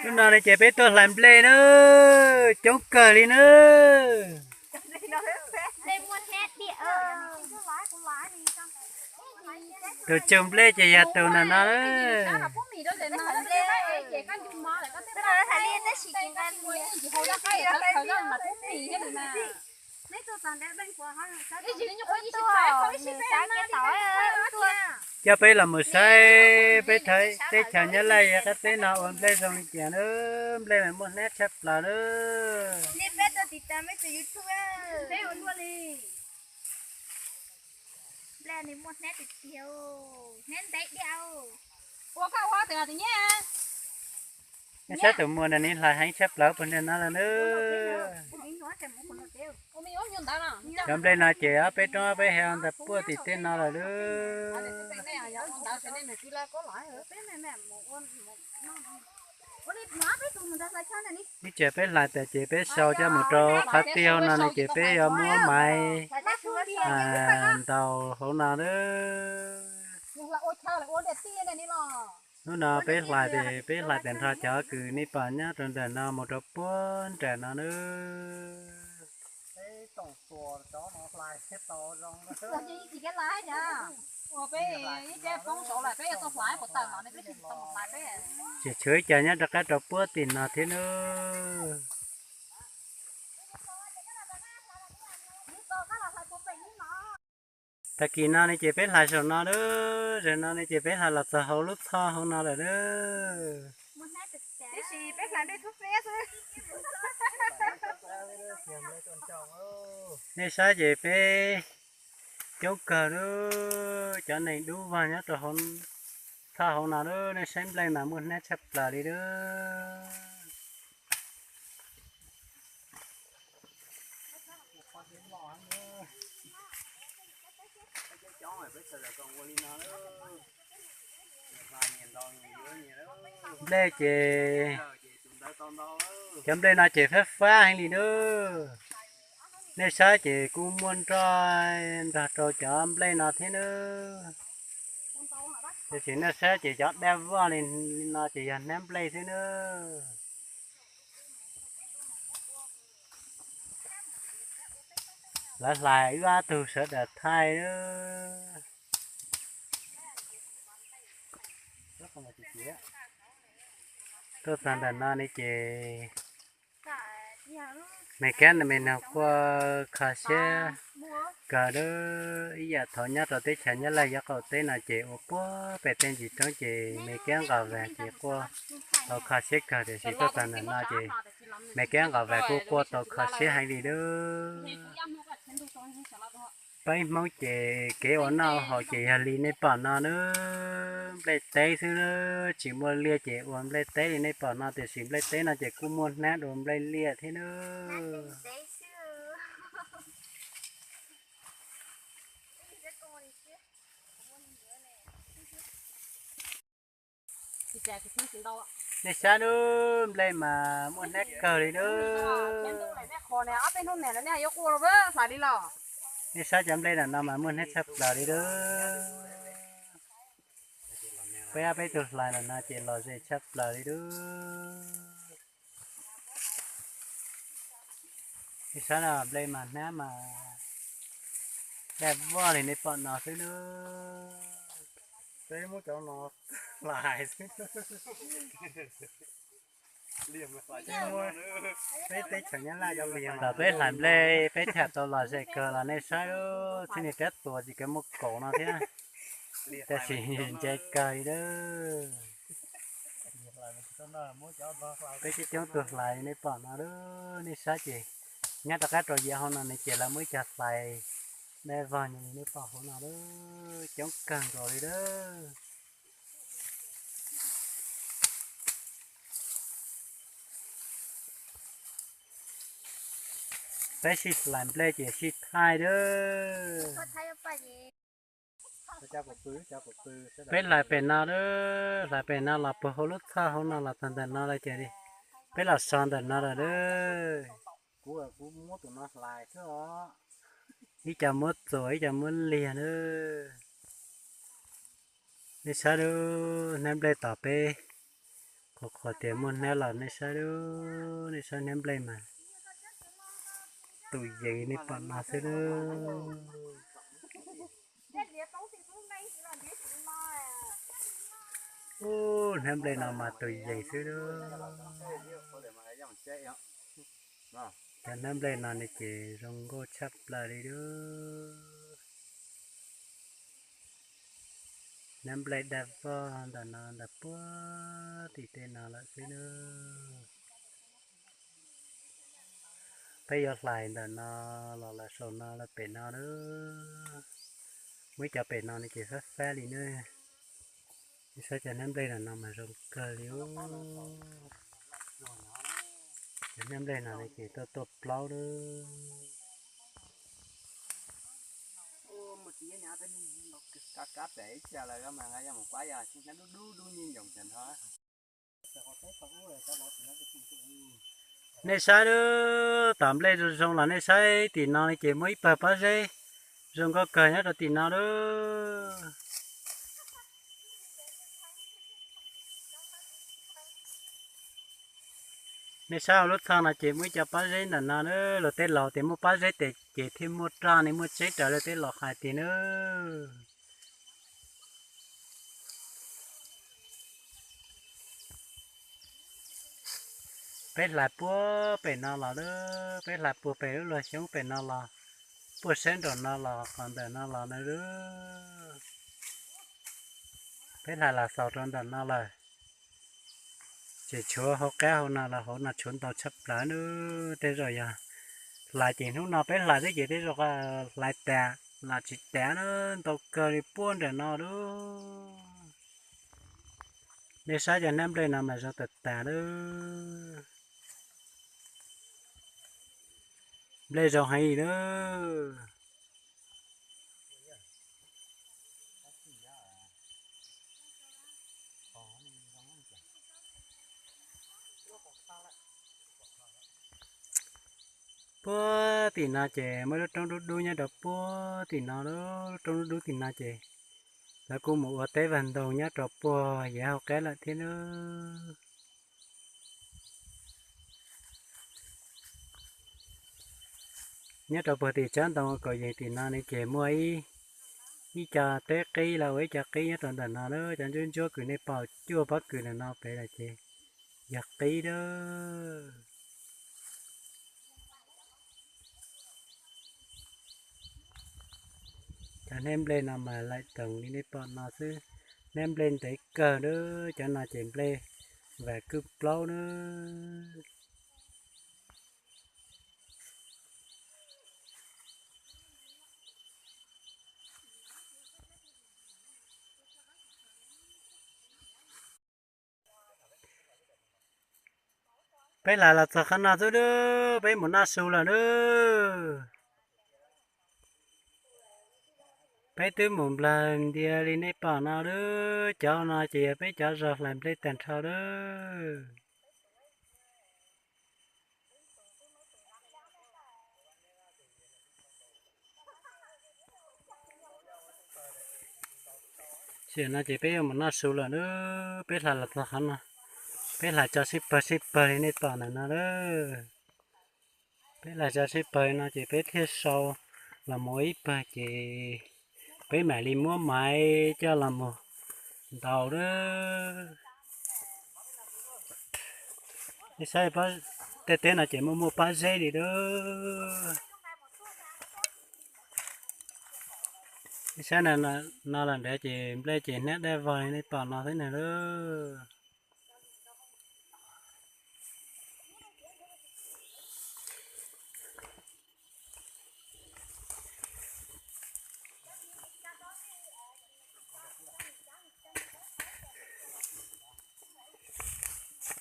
Hnub no ne ces peb tuaj hlais nplej na, coob kawg li na. Tus tsug nplej ces yog tus ntawm no na. Coj peb los mus saib peb teb chaws Nyab Laj qab teb no ua nplej zoo li cas na, nplej mas muaj hnab tshaj plaws na. Neb saib tus muam no nws hlais heev tshaj plaws puag nram no lawm na. Cov nplej no ces ob peb roob ob peb hav ntawd puag tim tej no lawm na. Ib tsam peb hlais tas ces peb sau coj mus rau qhov twg no ne ces peb yuav muab maiv ntaus hauv no na. Hnub no peb hlais ces peb hlais tag nrho cov kws nej pom nyob rau ntawm no mus rau puag nram no na. Tseem tshuav ib co nyob rov qab rau puag tim no thiab na. Tag kis no ne ces peb hlais saum no na, zaum no ne ces peb hlais los txog hauv lub txhoj hauv no lawm na. Nej saib ces peb coob kawg na, cov neeg dub vog nyob rau hauv txhoj hauv no na, nej saib nplej mas muaj hnab tshaj plaws li na. Nplej ces cov nplej no ces fab fab heev li na. Nej saib ces kuj muaj nroj nrog rau cov nplej no thiab na. Tiam sis nej saib ces cov daj voj li no ces yog hnab nplej xwb na. Lawv hlais wb ob tug sawv daws thaij. Tuaj txog ntawm no ne ces me kab me noog quaj kho siab kawg lawm. Ib yam thaum nyob rau teb chaws Nyab Laj yav qaum teb no ces ua puag pem tej ntsis roob ces me kab nqos vas ces quaj tau kho siab kawg, tiam sis tuaj txog ntawm no ces me kab nqos vas kuj quaj tau kho siab heev li lawm. Peb Hmoob ces kev ua noj haus ces yog li nej pom no na, nplej teb xwb, tsis muaj liaj ces ua nplej teb li nej pom no, tiam sis nplej teb no ces kuj muaj hnab dua nplej liaj thiab na. Nej saib lub nplej mas muaj hnab kawg li na. Nej saib cov nplej ntawm no mas muaj hnab tshaj plaws li na. Peb ob peb tug hlais ntawm no ces lom zem tshaj plaws li na. Nej saib no nplej mas hnab mas daj voj li nej pom no xwb na. Peb teb chaws Nyab Laj cov liaj, thaum peb hlais nplej peb tham tau lom zem kawg los nej saib, txheej niag rab tuas tsis kav muaj kaum no thiab, tab sis ntse kawg li na. Peb coob coob tug hlais nej pom no na, nej saib ces nyob rov qab rau yav hauv no ne ces lawv muaj ib co hlais daj vog li nej pom hauv no na, coob kawg nkaus li na. Peb sib hlais nplej ces sib thaij na. Peb hlais pem no na, hlais pem no los puag hauv lub txhoj hauv no los txog ntawm no lawm ces peb los so ntawm no lawm na. Ib co muab txuas ib co muab liag na. Nej saib lub hnab nplej tom peb, qhuas qhuas tias muaj hnab los nej saib lub, nej saib hnab nplej mas tus yees nej pom no xwb lub. Ub, hnab nplej no mas tus yees xwb lub. Cov hnab nplej no ne ces zoo nkauj tshaj plaws li lub. Hnab nplej daj vog ntawm no ntawm puag tim tej no lawm xwb lub. Peb yuav hlais ntawm no los lawm saum no lawm pem no lub. Muaj ib cov pem no ne ces fab fab li ne. Nej saib cov hnab nplej ntawm no mas zoo kawg li. Cov hnab nplej no ne ces tuaj tuaj plaub lub. Nej saib lub tom nplej zoo zoo los nej saib tim no ne ces muaj ib pawg pob zeb zoo nkauj kawg nyob rau tim no lub. Nej saib hauv lub txhoj no ces muaj ib co pob zeb ntawm no lub. Luag tej laus tias muaj pob zeb tes ces thiaj muaj roj ne, muaj tseeb raws luag tej laus hais tiag lub. Peb hlais puag pem no los lub, peb hlais puag pem lub luag xyoob pem no los, puag sab nraum no los qhov ntawm no los na lub. Peb hlais los xaus rau ntawm no lawm. Ces tshuav hauv qab hauv no los hauv no tshuav ntau tshaj plaws lub. Tej zaum yog hlais ces hnub no peb hlais xwb ces tej zaum hlais tas los tsis tas na, ntau kawg li puag nram no lub. Nej saib cov hnab nplej no mas zoo tas tas lub. Nplej zoo heev li lub. Puag tim no ces muaj lub roob dub dub nyob rau puag tim no lub. Lub roob dub dub tim no ces lawv kuj mus ua teb vag ntoo nyob rau puag yav hauv qab lawm thiab lub. Nyob rau puag tim tsob ntoo kaum yees tim no ne ces muaj ib, ib co teb qib los ua ib co qib nyob rau ntawm no lub. Cov ntsuab ntsuab kws nej pom cuaj pob kws ntawm no pem lawm ces yog qib lub. Cov hnab nplej no mas laim toos li nej pom no xwb. Hnab nplej ntev kawg lub, cov no ces nplej vam kwj plaub lub. Peb hlais los txog qhov no xwb lub, peb mus noj su lawm lub. Peb twb mus nplawg ntias li nej pom no lub, cov no ces yog peb cov zog hlais nplej tag nrho lub. Tam sim no ces peb yuav mus noj su lawm lub, peb hlais los txog qhov no, peb hlais tso sib pawg sib pawg li nej pom ntawm no lub. Peb hlais tso sib pawg no ces peb thiaj sau los mus ib pawg ces peb mam li muab maiv coj los mus ntaus lub. Nej saib tej teb no ces muaj muaj pob zeb li lub. Nej saib no los nrad ces nplej ces hnab daj vog li nej pom no xwb na lub.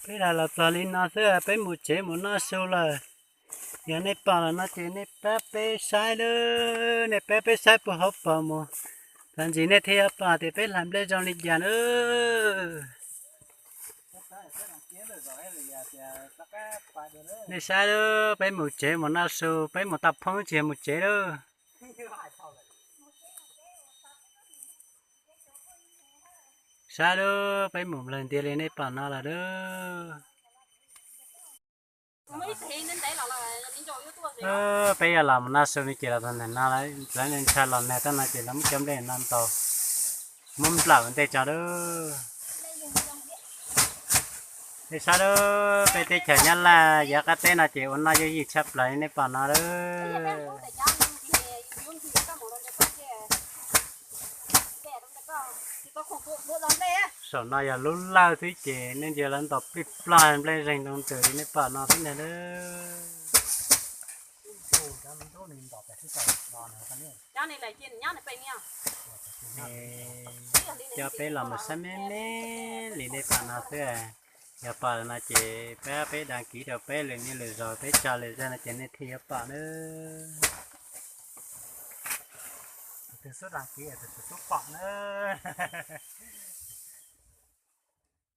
Peb hlais los txog li no xwb peb mus tsev mus noj su lawm. Yog nej pom lawm no ces nej pab peb saib lub, nej pab peb saib puag hauv paus mus, tag ntsis nej thiaj yuav pom tias peb hlais nplej zoo li cas lub. Nej saib lub, peb mus tsev mus noj su, peb mus tau phoob tsis yog mus tsev lub. Saib dub, peb mus nplawg ntiag li nej pom no lawm dub. Peb yuav los mus noj su me ces los txog ntawm no lawm, lawv ntshai los nag tab no ces lawv muab cov nplej no ntaus, muab nplawm ua ntej tso dub. Nej saib dub, peb teb chaws Nyab Laj yav qab teb no ces ua noj yooj yim tshaj plaws li nej pom no dub. Saum no yog lub lawj xwb ces nej ntsia lawv ntaus plij ploj nplej zeeg ntoo ntws li nej pom no xwb ntag dub. Coj peb los mus saib me me li nej pom no xwb. Yog pom no ces pab peb đăng ký rau peb lwm niaj lwm zaus peb tso lwm zaj no ces nej thiaj yuav pom nawb. Tus twg xub đăng ký tus twg xub pom nawb.